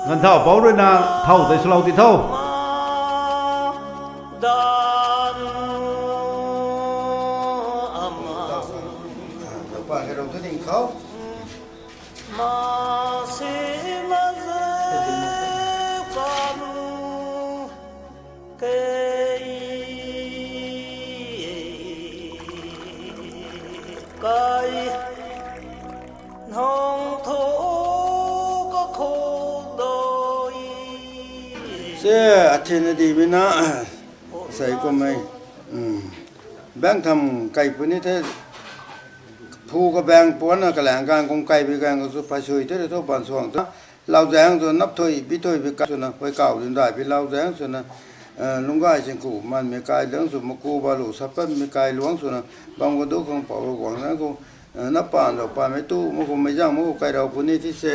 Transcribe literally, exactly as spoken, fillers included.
Ganv thau pou rui na thau tei swlou ti tho. Se, athina di mi na, sei kummei. Baeng tham kai puni the, phu kabaeng puanna kalaeng gaeng kum kai bi gaeng khou sw phay sui the rui thu ban suang ta. Lauzaeng swna nap thui, bi thui bi kai swna, hui kau dun dai bi lauzaeng swna, lungcgay sing ku manmei kai luang sw, maku balu sapatmei kai luang swna, bam khou du khang pou rui guang zaeng khou, nap pan zau panmei tu, maku mei zang maku kai rau puni thi se.